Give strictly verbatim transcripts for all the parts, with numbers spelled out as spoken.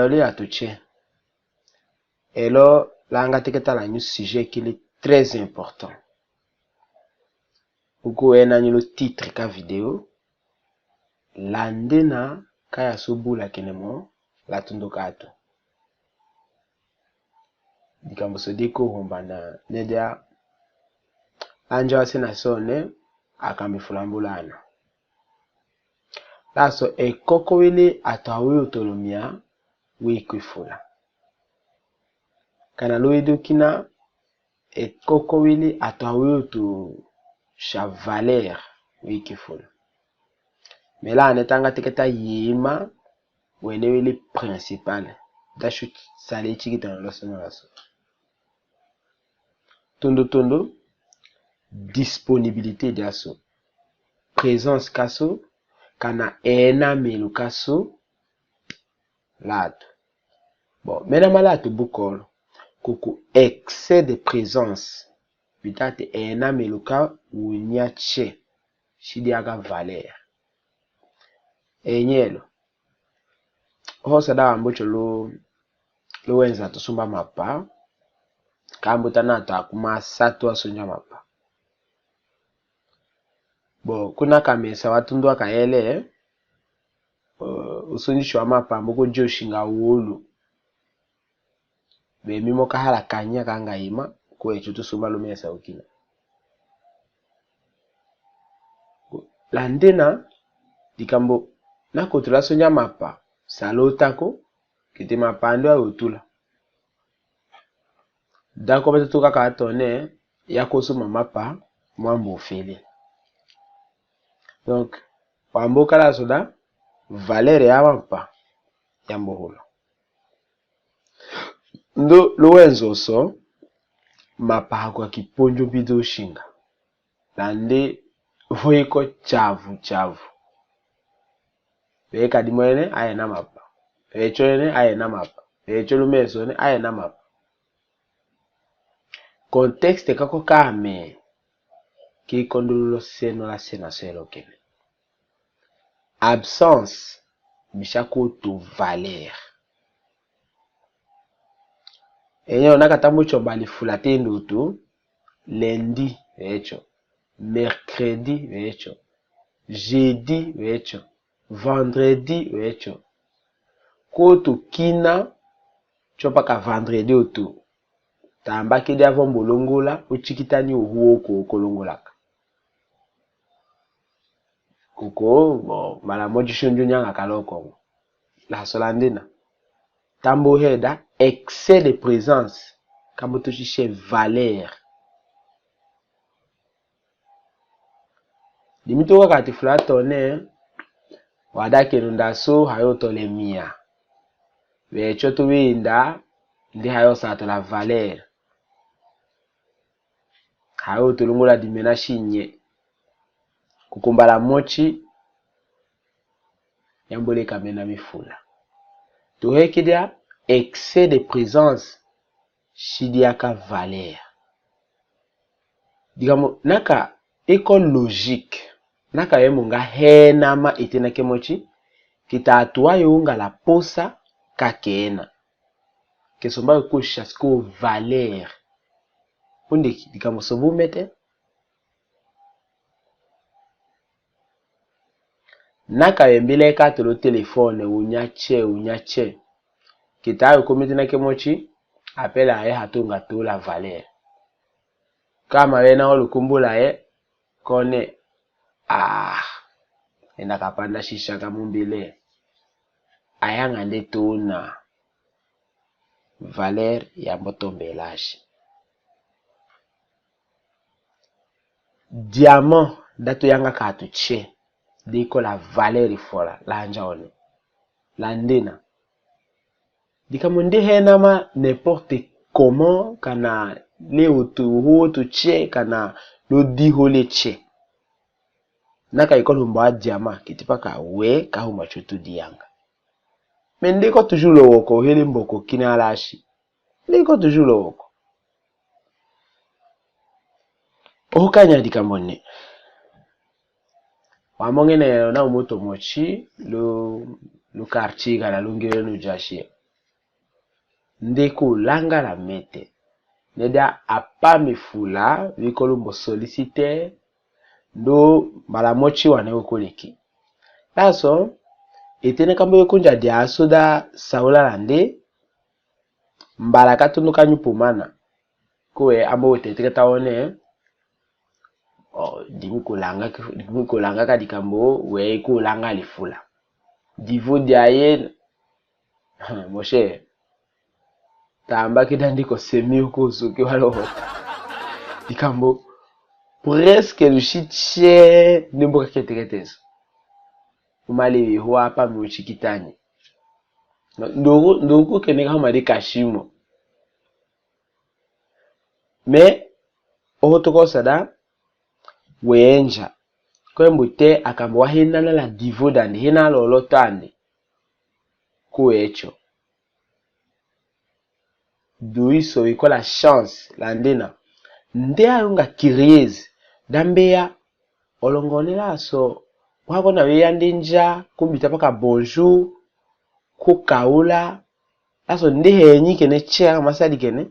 Lea tu tse. Elo langa teke tala nyu sujet kile très important. Uku ena nyu lo titre ka vidéo. Landena kaya so bula kene mo la tundu katu. Dikambo so diko humbana nedia anjo asena sone akambi fulambulana. Laso ekoko wele ato awe otolomia wiki fula. Kana lo edo kina ekoko wele ato awe oto sha valeur wiki fula. Mela ane tanga teke ta yema wene wele principal. Da shu sale tiki tana lo sona laso. Tundu tundu, disponibilité diaso, présence kaso, kana ena melu kaso latu. Bon, mena ma latu bukolo, kuku excès de présence, bitati ena melu ka unya tse, si diaka valeur. Enyelo. Hosa da wambo tso lo, lo wenza tusumba mapa. Kambuta na takuma satu asonja mapa. Bo, kuna kamesa watundu akayele, eh, usonji shwa mapa, mboko jo shinga wulu. Be mi mo kahala kanya kanga ima, kwe tso tusumba lumesa ukina. Landena, dikambo, na kotula sonja mapa, salo tako, kete mapa ando ayotula. Dako beto tuka katone, ya kosu ma mapa, mwambo fele. Donc, wambo kala soda, valeur ya mapa, yambo hula. Ndo luwenzo so, mapa hakwa kiponjo bido shinga. Lande voiko chavu chavu. Beka dimwene aye na mapa. Becho ene aye na mapa. Becho lumeso ene aye na mapa. Contexte kako kame. Kikondululo seno la sena selo kene. Absence, bisha kutu valeur. Enyo nakatambu cho bali fula tendo tu, lundi, becho, mercredi, becho, jeudi, becho, vendredi, becho. Kutu kina, cho paka vendredi otu. Tamba kedi avombo longola, uchikitani uhuo ko kolongolaka. Kuko, bon, mala moji shunju nyanga kaloko. La solandina. Tambo heda, excès de présence. Kambo tushishe valeur. Dimitoka kati fula tone, wada kenunda so hayo tole mia. Becho tuwinda, ndi hayo sa tola valeur. Hayo tulungula dimena shinye. Kukumbala mochi, yambole kamena mifula. Tuhekidia excès de présence, shidiaka valeur. Dikambo, naka eko logique, naka yemo nga henama itena ke mochi, kita atuwa yo ngala posa kakena. Kesomba yo kushas ko valeur. Punde dikambo so bumete. Naka yembile ka tolo téléphone, unya che, unya che. Kita yo komite na ke mochi, appel aye hatunga tola valeur. Kama wena olukumbula ye, kone, ah, enda kapanda shisha ka mumbile. Ayanga nde tuna. Valeur yambo tombelashi. Diamant, datu yanga katu che, diko la valeur fola, la njaone, la ndena. Dikambo nde henama n'importe comment, kana le otu, ho otu che, kana lo di hole che. Naka iko lumba wa diamant, kitipa ka we, kahuma chotu dianga. Mais ndeko toujours lowoko, hele mboko kina lashi. Ndeko toujours lowoko. Okanya dikambo ne. Wamongene na umoto mochi, lu, lu karchi kana lu ngere nu jashi. nde ko langa la mete. Nde da apa mi fula, wi kolo mbo solliciter, ndo mbala motsi wane we ko leki. Laso, etene kambo we ko nja dia so da saula la nde, mbala ka tundu ka nyupu mana. Ko we ambo we tete ka ta one, o, dimi ko langa, dimi ko langa ka dikambo, we ko langa li fula. Divo dia ye, mon cher. Tamba ki dandi ko semi ko suki walo. Dikambo, presque lusi tse, nimbo ka kete kete so. Umali wi hua pa mi uchi kitani. Nduku, nduku kene ka huma di kashimo. Mais, oho toko sada, we nja. Kwe mbo te akambo wa hena na la divo dandi, hena lolo tandi. Kwe cho. Duiso wi ko la chance, la ndena. Nde ayunga curieuse, da mbeya, olongo ne laso, wa ko na we yandi nja, ko mbita paka bonjour, ko kaula, laso nde henyi kene tse, masadi kene.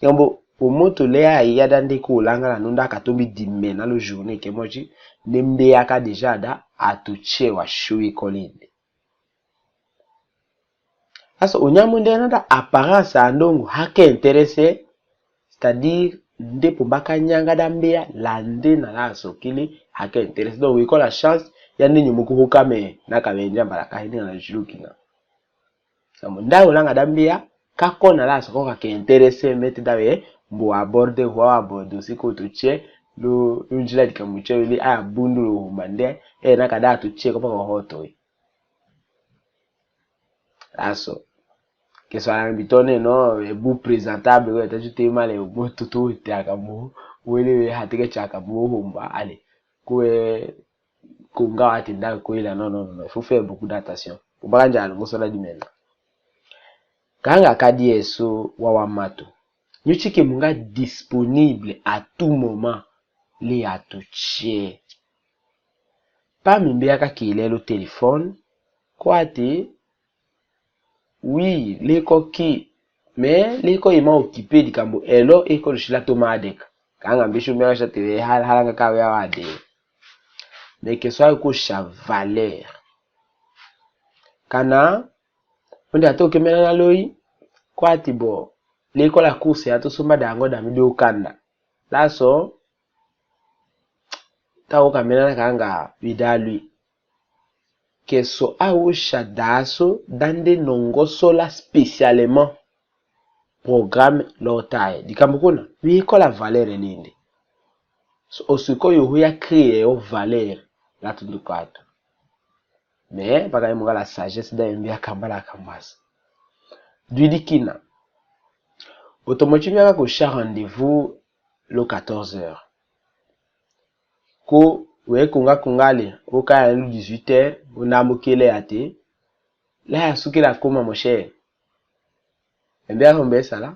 Yambo, omoto le ayi ya da nde ko langa la nunda ka tombi dime na lo journée ke motsi, nde mbeya ka déjà da, atu tse wa sui kolinde. Laso, onyambo nde na da apparence a ndongo ha ke intéressé, c'est-à-dire, nde pomba ka nyanga da mbeya, la nde na laso kili ha ke intéressé. Donc, wi ko la chance, ya nde nyumu ku huka me, na ka benja mbala ka hini na julu kina. Samu nda ulanga da mbeya, ka ko na laso ko ka ke intéressé, mete da we, mbo aborder, wa aborder, si ko tu tse, lo, lo njila dikambo tse, wili, a bundu lo humba nde, e, na ka da tu tse, ko pa ko hoto, e. Laso. Ke so ala mbitone no, e bu présentable, we ta jute male, bo tutu te akambo, wele we hateke tse akambo, humba, ale. Kwe, kunga wati nda kwela, non, non, non, non, il faut faire beaucoup d'attention. Faut pas kanja alongo sola di mena. Kanga kadi eso wa wa matu. Nyu tsi ke munga disponible à tout moment, le atu tse. Pa mi mbeya ka kile lo téléphone, kwa ti, oui, le ko ki, mais le ko ima occupé dikambo elo e ko lusila toma adeka. Kanga mbi sumela sa tele hal-, halanga ka we awade. Mais que soit ko sa valeur. Kana, onde ato ke mena na loi, kwa ti bo, le ko la course ya to sumba dango da mi do kanda. Laso, ta wo ka mena na kanga vida lui. Que so a wo sa daso, dande nongo sola spécialement programme lo taye. Dikambo kuna, wi ko la valeur linde. So, o si ko yo hu ya créer yo valeur la tundu katu. Mais, baka ye munga la sagesse da ye mbi akamba la kambasa. Dui dikina. Otomo tsi mbi aka ko sa rendez-vous lo quatorze heures. Ko we kunga kunga le, o kaya lu dix-huit heures, o nambu kele ate, la ya sukila kuma mon cher. Embe ako mbe sala,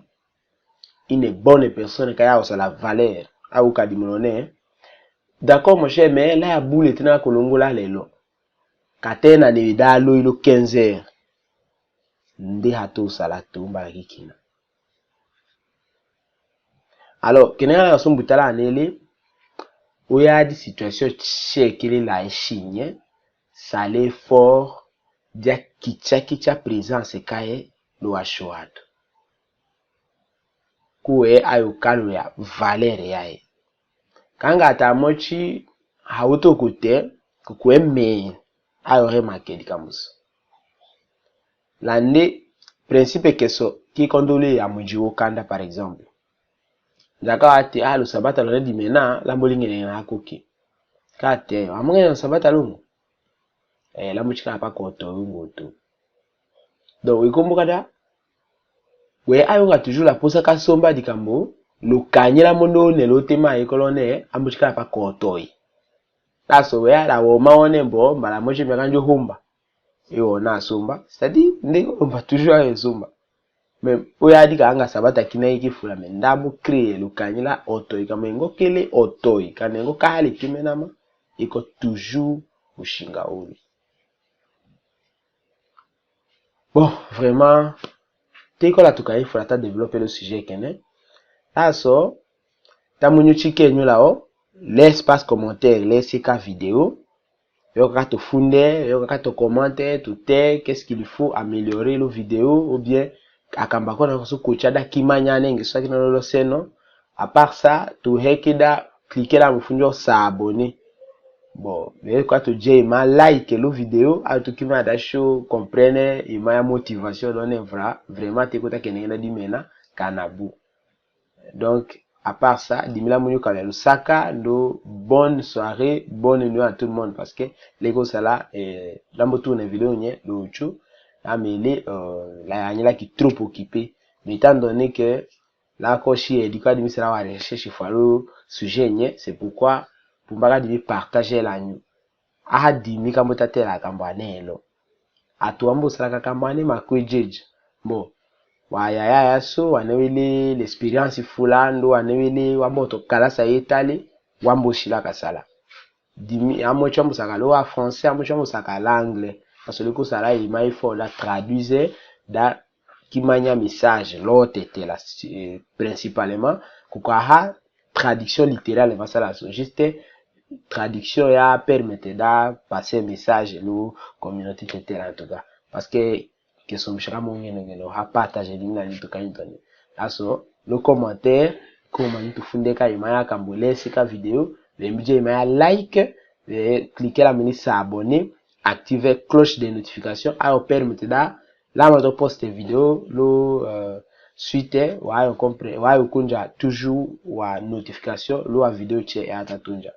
une bonne personne ka ya osala valeur, au ka dimulone. D'accord mon cher, mais la ya bule tena ko longola lelo. Ka tena ni da lo ilo quinze heures. Nde hato sala tumba la kikina. Alors, kene nga na sumbu tala anele, oya di situation tsekele la eshinye, sale fort, dia kicha kicha présence kaye, lo ashoado. Kuwe ayo kalo ya valeur yaye. Kanga ata motsi hauto kute, kukwe me, ayo remarquer dikambo so. Lande principe keso ki kondole ya mundji wo kanda, par exemple. Nzaka wati, ah, lo sabata lo ne dimena, lambo lingene na koke. Kate, amonge na sabata lungu. Eh, lambo tsikala pa koto lungu tu. Donc, ikumbuka da, we ayonga toujours la posa kasomba dikambo, lo kanyela mono ne lo tema ye kolone, ambo tsikala pa kotoi. Taso we ala wo ma one mbo, mbala motsi mbe kanjo humba. Yo na somba, c'est-à-dire, nde ko lomba toujours ayo somba. Mais, oya di kanga sabata kina iki fula, mais ndambu créer lo kanyela otoi, kama ngo kele otoi, kana ngo kahale kimenama, iko toujours usinga uli. Bon, vraiment, Tê ko la tuka i fula ta développer lo sujet kene. Laso, ta munyu tike nyu la o, laisse pas commentaire, laisse ka vidéo. Yo ka to funde, yo ka to commenter, to tê, qu'est-ce qu'il faut améliorer lo vidéo, ou bien akamba ko na ko su kutia da ki manya ne nge sa kina lo lo seno. À part ça, to heke da cliquer la mu funjo s'abonner. Bon, be ka to je ima like lo vidéo, a to ki ma da sho comprendre ima ya motivation lo ne vra, vraiment tê ko ta kene na di mena, kana bu. Donc, à part ça, dimila munyu ka lo saka, ndo bonne soirée, bonne nuit à tout le monde, parce que le ko sala, eh, lambo tu ne vidéo nye, lo chu, amele, euh, la ya nye la ki trop occupé. Mais étant donné que la ko si, eh, di ko adimi sala wa recherche fwa lo sujet nye, c'est pourquoi, pour mba ka adimi partager la nyu. Aha dimi kambo ta tela kambwane lo. Atu wambo sala ka kambwane ma kwe jeje. Bon. Wa yaya ya so, wane wele l'expérience fula ndo, wane wele wambo to kala sa ye tale, wambo sila ka sala. Dimi, amwe ti wambo saka lo wa français, amwe ti wambo saka l'anglais. Parce que le ko sala ima il faut la traduire da ki manya message lo tete la, eh, principalement, kuka ha traduction littérale va sala so. Juste traduction ya permettre da passer message lo communauté tete la en tout cas. Parce que ke sombisha ka mo ngeno ngeno ha partager link na ni to ka internet. Laso, lo commentaire, comment ni to funde ka ima ya kambo laisse ka vidéo, be mbi je ima ya like, be cliquer la mini s'abonner, activer cloche de notification, a yo permettre da la ma to poste vidéo lo, euh, suite, wa yo compre-, wa yo kunja toujours wa notification lo wa vidéo tse ya ta tunja.